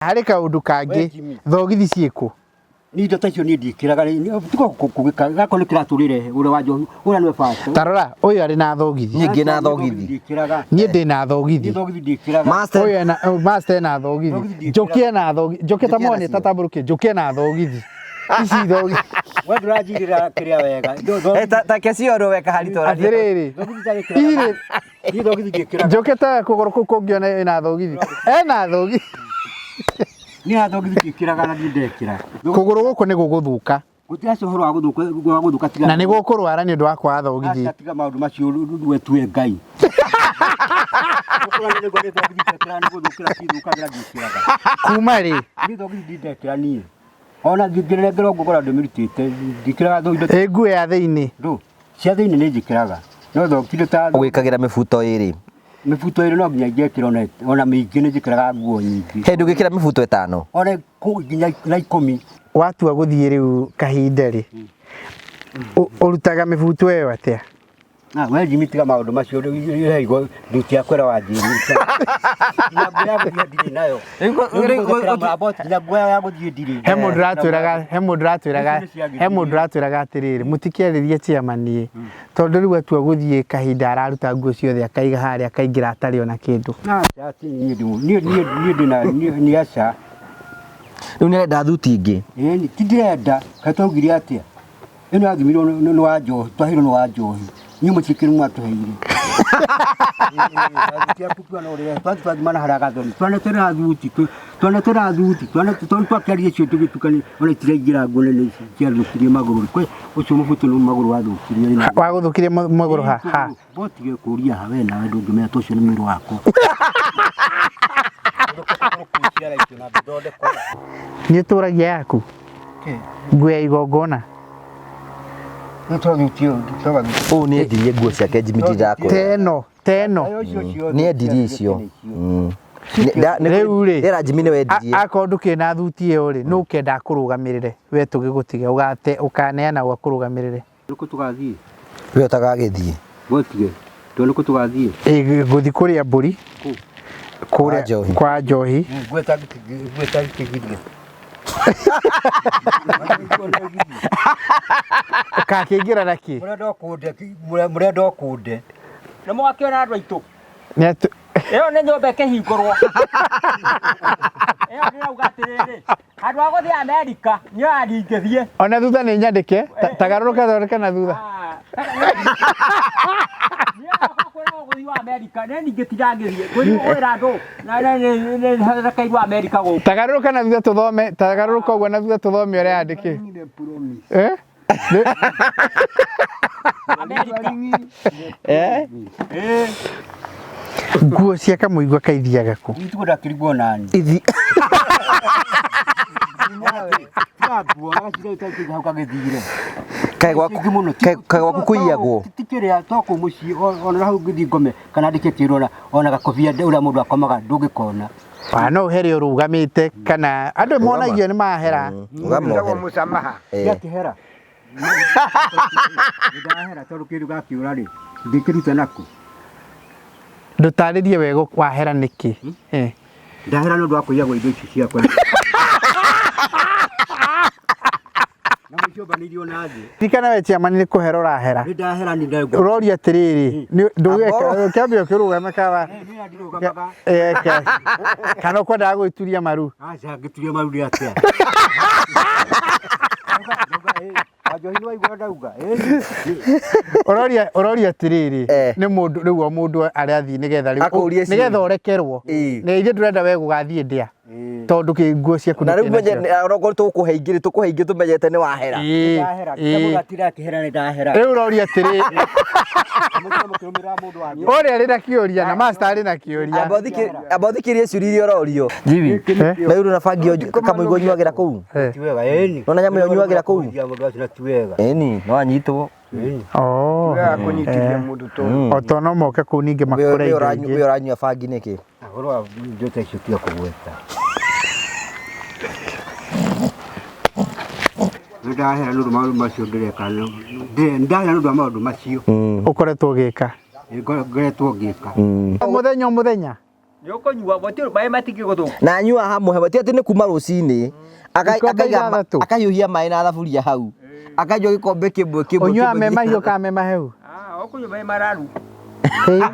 Harĩ kaũndũ kangĩ, We Jimmy. thogithi ciĩkũ? Ni indo ta icio niĩ ndiĩkĩraga rĩ tiga kũgĩka gako nĩ kĩratũrĩre ũrĩa wa njohi ũrĩa nĩwe baba. Ta rora, ũyũ arĩ na thogithi. Niĩ ngĩ na thogithi. Ndiĩkĩraga. Niĩ ndĩ na Niĩ thogithi. thogithi ndiĩkĩraga. Master Ũyũ ena, oh, master ena thogithi. Thogithi ndiĩkĩraga. Njũkĩ ena thogithi. Njũkĩ ta Njũkĩ mone ena cio. tatambũrũkie. Njũkĩ ena thogithi. Ici thogithi. We ndũranjirĩra kĩrĩa wega. Eh, ta kecioro weka harito Atĩrĩrĩ. Thogithi itagĩkĩraga. Ici rĩ, Niĩ thogithi ndiĩkĩraga. Njũkĩ ta kũgũrũ kũu kũngĩona ĩna thogithi. Ena thogithi. Niĩ na thogithi ndiĩkĩraga na niĩ ndekĩra. Kũgũrũ gũkũ nĩ gũgũthũka. Gũtirĩ acio ũhoro wa gũthũka wa gũthũka tiga. Na nĩ gũkũrwara nĩ ũndũ wa kwaga thogithi. Aca tiga maũndũ macio we tue Ngai. Gũkũra nĩ nĩguo nĩ thogithi ndekĩra nĩ gũthũkĩra cithũkagĩra ndiĩkĩraga. Kuma rĩ? Niĩ thogithi ndindekĩra niĩ. Ona ngĩnengerwo ngũgũra ndĩmĩrutĩte ndikĩraga thogithi. Ĩ nguo ya thĩinĩ. Ndũ cia thĩinĩ nĩ njĩkĩraga no thogithi ta Ũgĩkagĩra mĩbuto ĩrĩ. mĩbuto ĩrĩ no nginya ingĩkĩra ona mĩingĩ nĩ njĩkĩraga nguo nyingĩ. He ndũgĩkĩra mĩbuto ĩtano. Ona nginya na ikũmi. Watua gũthiĩ rĩu kahinda rĩ, ũrutaga mĩbuto ĩyo atĩa? Ah, we Jimmy tiga maũndũ macio rĩu nduti yakwa ĩrĩa wanjĩrire. Nginya nguo ya gũthiĩ ndirĩ nayo. Rĩu ngũthekera mũrambo nginya nguo ya gũthiĩ ndirĩ. He mũndũ ũratwĩraga he mũndũ ũratwĩraga he mũndũ ũratwĩraga atĩrĩrĩ mũtikĩarĩrie chairman ĩ tondũ rĩu atua gũthiĩ kahinda araruta nguo ciothe akaiga harĩa akaingĩra atarĩ ona kĩndũ. Aca, ti niĩ ndĩ- niĩ niĩ niĩ ndĩna niĩ nĩ aca. Rĩu nĩarenda thuti ingĩ. Ĩni ti ndĩrenda kaĩ twaugire atĩa? Ĩno yathimirwo nĩ wa njohi, twaheirwo nĩ wa njohi. Inyuĩ mũtikĩrĩ mwatũheire. Thuti yaku tua no ũrĩre. Twathi twathima na harĩa gathoni. Twanetera thuti, twanetera thuti, twanetera twakĩaria icio tũgĩtukania ona itiraingĩra nguo nene ici ciathũkirie magũrũ. Kwĩ ũcio mũbuto nĩ magũrũ wathũkirie. Wagũthũkirie magũrũ ha ha. Botige kũria ha we nawe ndũngĩmenya to ũcio nĩ mwĩrĩ wakwa. Nĩ ũtũragia yaku nguo ya igongona. Ũũ nĩ endirie nguo ciake Jimmy ndirakwĩra. Teno teno. Nĩ endirie icio. Rĩu rĩ Rĩra Jimmy nĩ wendirie. Akorwo ndũkĩrĩ na thuti ĩyo rĩ, nũ ũkenda akũrũgamĩrĩre we tũgĩgũtige ũgate ũkaneana gwa kũrũgamĩrĩre. Nĩkũ tũgathiĩ? We ũtagagĩthiĩ. Botige. To nĩkũ tũgathiĩ? Ĩ ngũthi kũrĩa mbũri. Kũ? Kwa Kũrĩa Njohi. kwa Njohi. Nguo ĩtangĩkĩgiria. Ũgakĩingĩra na kĩ? Mũrenda ũkũnde, mũrenda ũkũnde. Nĩ mwakĩona andũ aitũ. Nĩ atũ- Ĩyo nĩ nyũmba ĩkĩhingũrwo. Ĩyo ndĩrauga atĩrĩrĩ, handũ ha gũthiĩ Amerika, niĩ ona ndingĩthiĩ. Ona thutha nĩ nyandĩke, tagarũrũka thondeka na thutha. Niĩ onakorwo kwĩragwo gũthiĩ wa Amerika, niĩ ndingĩtinda ngĩthiĩ. Ngũthiĩ kũgũrĩra andũ na nĩ Amerika gũkũ. Tagarũrũka na thutha tũthome, tagarũrũka ũguo na thutha tũthome ũrĩa yandĩkĩte. Eh? Amerika. Eh? Nguo cia kamũigua kaithiaga kũ? Nituko ndakĩrigwo nani. Ithi. Kaĩ gwaku kaĩ gwaku kũiyagwo. Ti kĩrĩa to kũ mũciĩ ona hau ngĩthiĩ ngome kana ndĩke kĩrora ona gakobia ũrĩa mũndũ akomaga ndũngĩkona. Wa no ũhere ũrũgamĩte kana andũ monagio nĩ mahera. Ũgamohera. Mũsamaha. Eh. Gĩakĩhera. Ndahera tondũ kĩndũ gakĩũra rĩ ndĩkĩruta nakũ. Ndũtarĩrie wega wahera nĩkĩ. Eh. Ndahera nĩ ũndũ wa kũiyagwo indo ici ciakwa. Na mũciũmbanĩirio na thĩ. Ririkana we chairman nĩ kũhera ũrahera. Nĩ ndahera nĩ ndagwo. Ũroria atĩrĩrĩ, ndũgeka kĩambia ũkĩrũgame kawa. Nĩ ndirũgamaga. Eh, kana ũkwendaga gwĩturia maru. Aca ngĩturia maru nĩ atĩa. Wanjohi nĩ waigua ndauga. Ũroria ũroria atĩrĩrĩ, Eh. nĩ mũndũ rĩu o mũndũ arathiĩ nĩgetha rĩu Akũrie nĩgetha ciũria. ũrekerwo. Ĩĩ. Nĩ ithuĩ ndũrenda we gũgathiĩ ndĩa. Tondũ kĩ nguo ciaku Na rĩu nĩ menye onokorwo tũgũkũhe ingĩ tũkũhe ingĩ tũmenyete nĩ wahera. Ndahera. Ĩĩ. Mũgatira akĩhera nĩ ndahera. Rĩu ũroria atĩrĩ, Mũkĩrũmĩrĩra mũndũ wanyu. ũrĩa arĩ na kĩũria na master arĩ na kĩũria. Amba ũthikĩrie ciũria iria ũrorio. Jimmy. Eh? Na rĩu na bangi ĩyo kamũigua ũnyuagĩra kũu. Eh. Ti wega ĩni. Nona nyamũ ĩyo ũnyuagĩra kũu. Mũndũ acio na ti wega. Ĩni, no anyitwo. Oh. Wega kũnyitithia mũndũ to. O to no moke kũu ningĩ makũre We indo ũranyua ingĩ. we ũranyua bangi nĩkĩ? Ũhoro wa indo ta icio tiga kũgweta. Nĩ ndahera nĩ ũndũ wa maũndũ macio ndĩreka. Nĩ ndahera nĩ ũndũ wa maũndũ macio. Ũkoretwo ũgĩka. Ngoretwo ngĩka. O mũthenya o mũthenya. Nĩ ũkũnyua gũtirĩ maĩ matingĩgũthũkia. Na anyua hamwe ti atĩ nĩ kuma rũcinĩ. Ikombe ithathatũ. Akahiũhia maĩ na thaburia hau. Akanyua gĩkombe kĩmwe kĩmwe. Ũnyuaga kĩmwe me mahiũ kana me mahehu? Ah, ũkũnyua maĩ mararu. Ĩĩ.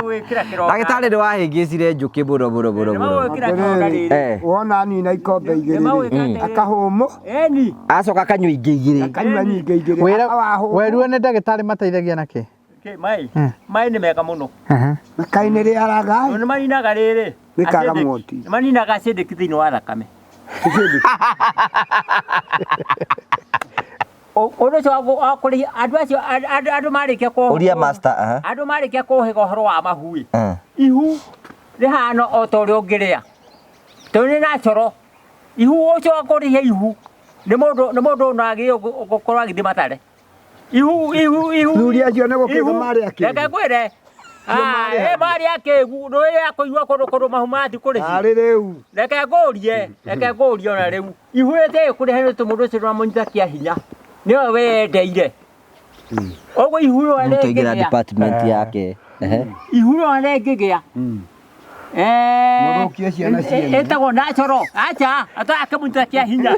Wĩkĩra kĩronda. Ndagĩtarĩ nĩ wahĩngĩcire njũkĩ mũno mũno mũno mũno. Nĩmagwĩkĩra kĩronda rĩrĩ. Eh. Wona nina ikombe igĩrĩ Nĩmagwĩkĩra rĩ, akahũmũ Ĩni. Acoka akanyua ingĩ igĩrĩ. akanyua nyingĩ igĩrĩ Wĩra akawahũmũ weruo nĩ ndagĩtarĩ mateithagia nakĩ? Kĩ, maĩ. Mm. Maĩ nĩ mega mũno. Aha. kaĩ nĩ rĩaraga Nĩ maninaga rĩrĩ. Nĩ kaga acidic. mwoti. Nĩ maninaga acidic thĩinĩ wa thakame. Ũndũ ũcio wa kũrĩhia andũ acio andũ marĩkia kũ Ũria master aha. andũ marĩkia kũhĩga ũhoro wa mahu ĩ. Eh. Ihu rĩhana o ta ũrĩa ũngĩrĩa. Tondũ nĩ natural. Ihu ũcio wa kũrĩhia ihu nĩ mũndũ nĩ mũndũ ona agĩrĩirwo gũkorwo agĩthiĩ Mathare. Ihu ihu ihu. Thuri acio nĩ gũkĩga Ihu. marĩ akĩgu. Reke ngwĩre. Ah, ĩ marĩ akĩgu ndũĩ akũigua kũndũ kũndũ mahu mathiĩ kũrĩhia. arĩ rĩu Reke ngũrie, reke ngũrie ona rĩu. Ihu rĩtĩĩ kũrĩha nĩ tondũ mũndũ ũcio ndũramũnyita kĩa hinya. Nĩwe weyendeire. Ũguo ihu rĩo Tũingĩra rĩngĩgĩa. department yake. Ehe. Ihu rĩo rĩngĩgĩa. Eh, Mũthũkie ciana ciene. ĩtagwo natural. Acha, ata akĩmũnyita kĩa hinya.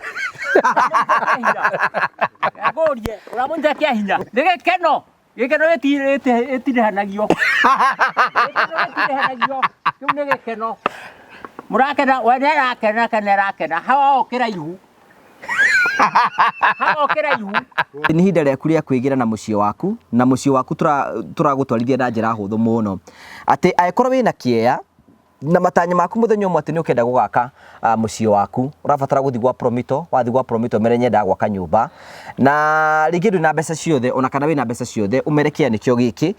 Ngũrie, ũramũnyita kĩa hinya. Nĩ gĩkeno. Gĩkeno gĩtirĩhanagio. Gĩkeno gĩtirĩhanagio. Kĩu nĩ gĩkeno. Mũrakena, we nĩ arakena kana arakena. Hawa okĩra ihu. Hawa okĩra ihu. Nĩ ihinda rĩaku rĩa kwĩgĩra na mũciĩ waku na mũciĩ waku tũragũtwarithia na njĩra hũthũ mũno atĩ angĩkorwo wĩna kĩeya na matanya maku mũthenya ũmwe atĩ nĩ ũkenda gũgaka mũciĩ waku ũrabatara gũthiĩ gwa Promito wathiĩ gwa Promito mere nyendaga gwaka nyũmba na rĩngĩ ndwĩ na mbeca ciothe ona kana wĩna mbeca ciothe ũmere kĩea nĩkĩo gĩkĩ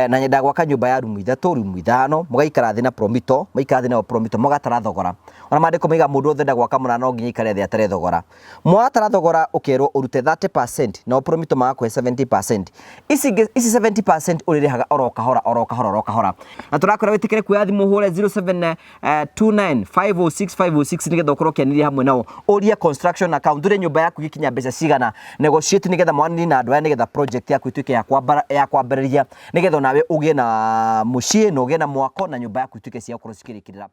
na nyendaga gwaka nyũmba ya rumu ithatũ rumu ithano mũgaikara thĩ na Promito mũgaikara thĩ nao Promito mũgatara thogora ona maandĩko maiga mũndũ wothe enda gwaka mũna no nginya aikare thĩ atare thogora mwatara thogora ũkerwo ũrute 30% nao Promito magakũhe 70% ici ici 70% ũrĩrĩhaga oro kahora oro kahora oro kahora na tũrakwĩra wĩtĩkĩre kuoya thimũ ũhũre 0729506506 nĩgetha ũkorwo ũkĩanĩria hamwe nao ũrie construction account ũrie nyũmba yaku ĩgĩkinya mbeca cigana negotiate nĩgetha mwanĩrie na andũ aya nĩgetha project yaku ĩtuĩke ya kwambĩrĩria nĩgetha onawe ũgĩe na mũciĩ na ũgĩe na mwako na nyũmba yaku ituĩke cia gũkorwo cikĩrĩkĩrĩra.